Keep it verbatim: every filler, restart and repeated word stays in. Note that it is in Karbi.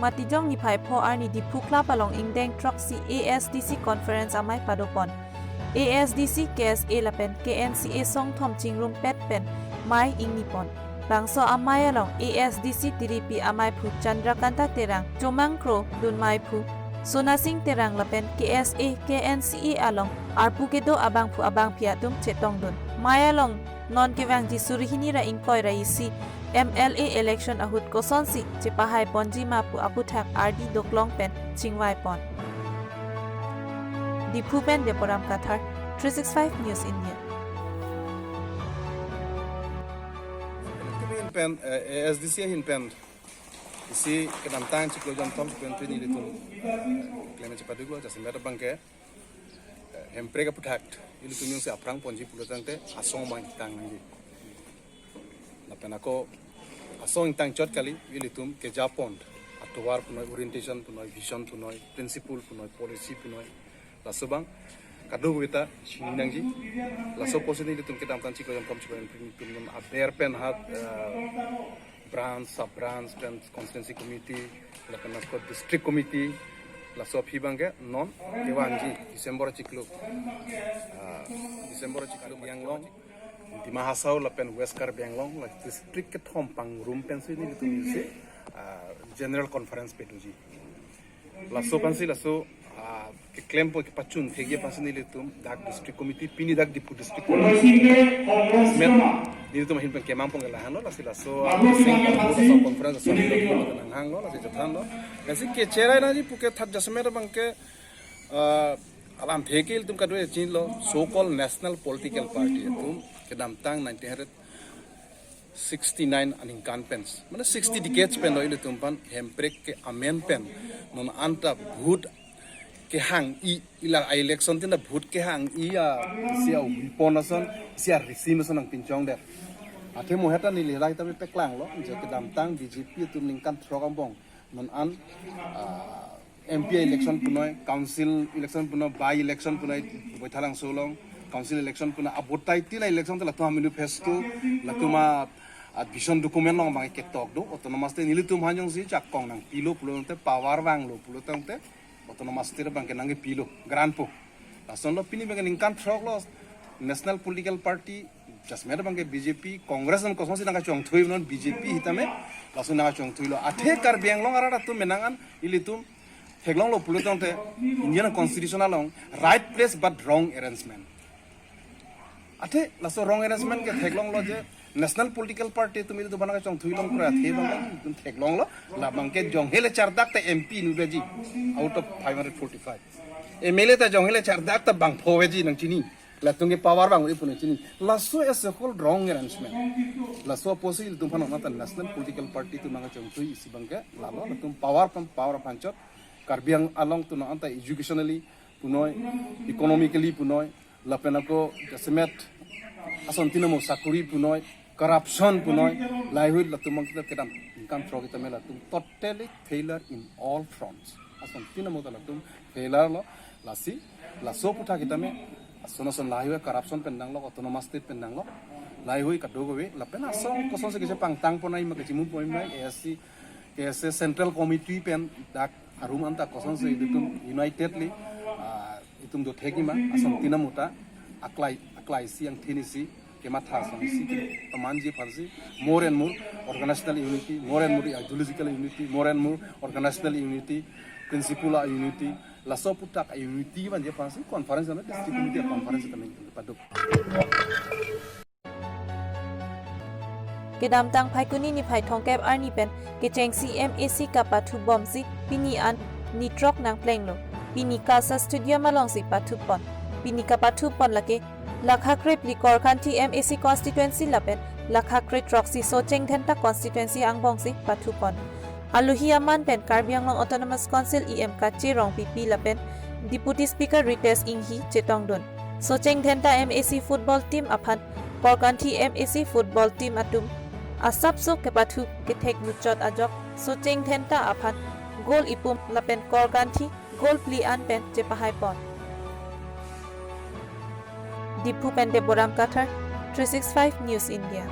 Matijong niphai pho arni Diphu Club along ingdeng throksi A S D C conference amei padopon. A S D C, K S A lapen K N C A songthom chingrumpet pen mei ingnipon. Bangso amei along A S D C tiripi ameiphu Chandrakanta Terang, Chomang Kro dun meiphu Sonasing Terang lapen K S A, K N C A along arpu kedo abangphu abangphi atum chetongdun. Mei along non kevangji suri hini ra ingkoi ra isi M L A election ahut kosonsi chepahaiponji ma pu aputhak ardi doklong pen chingvaipon. Diphu pen Deporam Kathar, three six five News India. Kami hin pen, eh, A S D C hin pen isi kedamtang chiklo jongthom chiklo jongthom ilitum, eh, klem chepaduklo, jasemet abangke, eh, Hemprek aputhak ilitum jongsi aphrang ponji pulo tangte asong abang ingtang nangji. Lapen ako asong ingtang chot kali, ilitum kejapon, atovar punoi, orientation punoi, vision punoi, principle punoi, policy punoi, laso abang kadokave ta chini nangji. Laso apotsi nelitum kedamtang chiklo jongthom chiklo jongthom ilitum non aber pen hat, eh, branch, sub branch pen constituency committee, lapen ako district committee, laso aphi abangke non kevangji December chiklo, ah, December chiklo Karbi Anglong, Dima Hasao lapen West Karbi Anglong la district kethom pangrum pensi nelitum isi, ah, general conference padoji. Laso aphansi laso, ah, keklempo kepachun thekji aphansi nelitum dak district committee, pini dak Diphu district committee, met nelitum ahin pen kemang pon ke lahenlo, lasi laso, ah, sing laso conference laso nelitum nanghanglo, lasi chethanlo. Lasi kecherai nangji puke thap jasemet abangke, ah, alamthe ke ilitum kadokave chinilo, so-called national political party atum kedamtang nineteen hundred sixty-nine aningkan pen, mane sixty decades pen lo ilitum aphan Hemprek ke amen pen non anta vote kehang-i, ila election tin ta vote kehang-i a, isi a weapon ason, isi a regime ason nangpinchongdet. Athe mo heta neli rai ta paklanglo, je kedamtang B J P atum ningkan throk angbong non an, ah, M P election punoi, council election punoi, by election punoi, Boithalangso along council election punoi, abotai tin a election ta latum a manifesto, latum a, a vision document along abang ketok do, autonomous state nelitum aphan jongsi jakong nangpilo pulo tangte, power vanglo pulo tangte, autonomous state abangke nangkepilo, grant po. Lasonlo pini abangke ningkan throk lo, national political party, jasemet abangke B J P, Congress non kosonsi nangkachongthui non B J P hitame, laso nangkachongthuilo. Athe Karbi Anglong arat atum menang an ilitum theklonglo pulo tangte Indian Constitution along right place but wrong arrangement. Athe laso wrong arrangement ke theklonglo je national political party atum ilitum aphan nangkachongthui longkre athe abang ilitum theklonglo, labangke jonghele chardak ta M P inutveji out of five hundred forty-five. M L A ta jonghele chardak ta bang phoveji nangchini. Latum ke power bang uri pu nangchini. Laso as a whole wrong arrangement. Laso apotsi ilitum aphan non anta national political party atum nangkachongthui isi abangke lalo, latum power aphan, power aphan chot. Karbi Anglong atum non anta educationally punoi, economically punoi, lapen ako jasemet asontin amo sakuri punoi, corruption punoi, laheihui latum abang kita kedam ningkan throk sitame latum totally failure in all fronts. Asontin amo ta latum failure lo, lasi laso aputhak sitame ason ason laheihui corruption pen nanglo, autonomous state pen nanglo, laheihui kadokave, lapen asong kosonsi kechepangtang ponnoi ma, kechimu ponnoi ma, A S C, K S A Central Committee pen dak arum anta kosonsi ilitum unitedly, ah, itum dothekji ma, asontin amo ta aklai, aklai si, angthin isi, kematha asonsi kepamanji aphansi, more and more organizational unity, more and more ideological unity, more and more organizational unity, principle a unity, laso aputhak a unity vanji aphansi conference ano district committee conference kami paduk. Kedamtang Phaikuni niphai thomkep arni pen kechengsi M A C kapathubomsi pini an ni throk nangplenglo. Pini KALSA Stadium alongsi pathupon. Pini kapathupon lake lakha krephli Korkanthi M A C constituency lapen lakha krethroksi Socheng Dhenta constituency angbongsi pathupon. Alohi aman pen Karbi Anglong Autonomous Council E M Kache Rongpipi lapen Deputy Speaker Ritesh Enghi chetongdun. Socheng Dhenta M A C football team aphan Korkanthi M A C football team atum asapso kepathu kethek muchot ajok Socheng Dhenta aphan goal ipum lapen Korkanthi goal phli an pen chepahaipon. Diphu pen Deboram Kathar, three six five News India.